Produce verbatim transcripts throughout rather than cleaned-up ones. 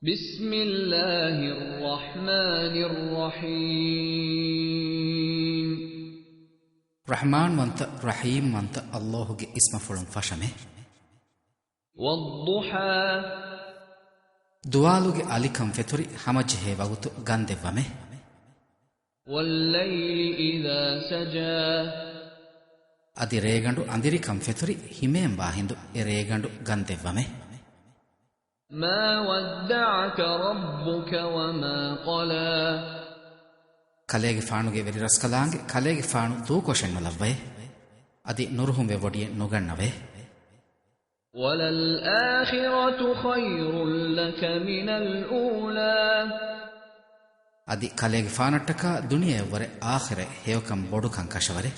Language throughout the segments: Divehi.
بسم الله الرحمن الرحيم. ރަޙްމާންވަންތަ، ރަޙީމްވަންތަ ﷲ ގެ އިސްމަފުޅުން ފަށަމެ. والضحى. ދުވާލުގެ އަލިކަން ފެތުރި ހަމަޖެހޭ ވަގުތު ގަންދެއްވަމެ. والليل إذا سجى. އަދި ރޭގަނޑު އަނދިރިކަން ފެތުރި ހިމޭން ވާހިނދު އެ ރޭގަނޑު ގަންދެއްވަމެ. ما ودعك ربك وما قلى. ކަލޭގެފާނުގެ ވެރިރަސްކަލާނގެ ކަލޭގެފާނު ދޫކޮށެއްނުލައްވައޭ. އަދި ނުރުހުމެވޮޑިއެއް ނުގަންނަވައޭ. وللآخرة خير لك من الأولى. އަދި ކަލޭގެފާނަށްޓަކާ ދުނިޔެއަށްވުރެ އާޚިރަތް ހެޔޮކަން ބޮޑުކަން ކަށަވަރޭ.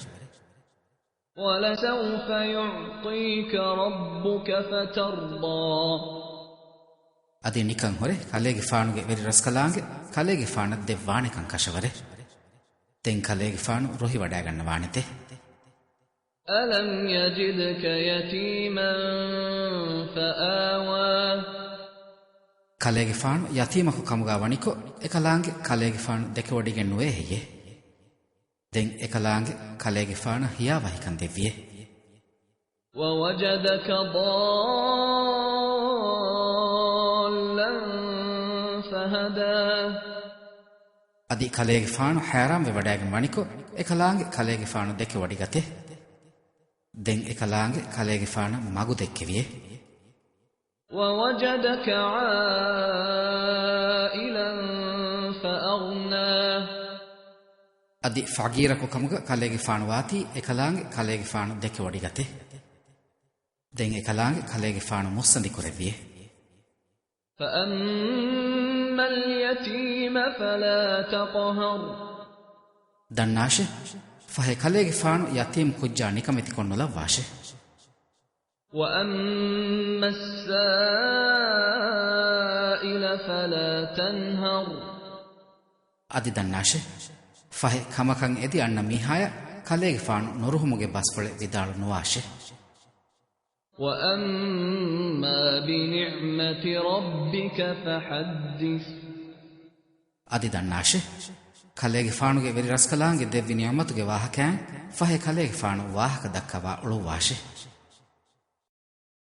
ولسوف يعطيك ربك فترضى. އަދި ނިކަން ހުރެ ކަލޭގެފާނުގެ ވެރިރަސްކަލާނގެ ކަލޭގެފާނަށް ދެއްވާނެކަން ކަށަވަރޭ. ދެން ކަލޭގެފާނު ރުހިވަޑައިގަންނަވާނެތެ. ألم يجدك يتيما فآوى. ކަލޭގެފާނު ޔަތީމަކު ކަމުގަ ވަނިކޮށް، އެކަލާނގެ ކަލޭގެފާނު ދެކެވޮޑިގެން ނުވޭ ހެއްޔޭ؟ ދެން އެކަލާނގެ ކަލޭގެފާނަށް ހިޔާވަހިކަން ދެއްވިއޭ. ووجدك ضالا فهدى. އަދި ކަލޭގެފާނު ހައިރާންވެވަޑައިގެން ވަނިކޮށް، އެކަލާނގެ ކަލޭގެފާނު ދެކެވޮޑިގަތޭ. ދެން އެކަލާނގެ ކަލޭގެފާނަށް މަގު ދެއްކެވިއޭ. ووجدك عائلا فأغنى. އަދި ފަގީރަކު ކަމުގަ ކަލޭގެފާނު ވާތީ، އެކަލާނގެ ކަލޭގެފާނު ދެކެވޮޑިގަތޭ. ދެން އެކަލާނގެ ކަލޭގެފާނު މުއްސަނދި ކުރެއްވިއޭ. فأما اليتيم فلا تقهر. ދަންނާށެ، ފަހެ ކަލޭގެފާނު ޔަތީމް ކުއްޖާ ނިކަމެތިކޮށްނުލައްވާށެ. وأما السائل فلا تنهر. އަދި ދަންނާށެ، ފަހެ ކަމަކަށް އެދި އަންނަ މީހާޔަށް ކަލޭގެފާނު ނުރުހުމުގެ ބަސްފުޅެއް ވިދާޅު ނުވާށެ. وأما بنعمة ربك فحدث. އަދި ދަންނާށެ، ކަލޭގެފާނުގެ ވެރިރަސްކަލާނގެ ދެއްވި ނިޢުމަތުގެ ވާހަކައިން ފަހެ ކަލޭގެފާނު ވާހަކަ ދައްކަވާ އުޅުއްވާށެ.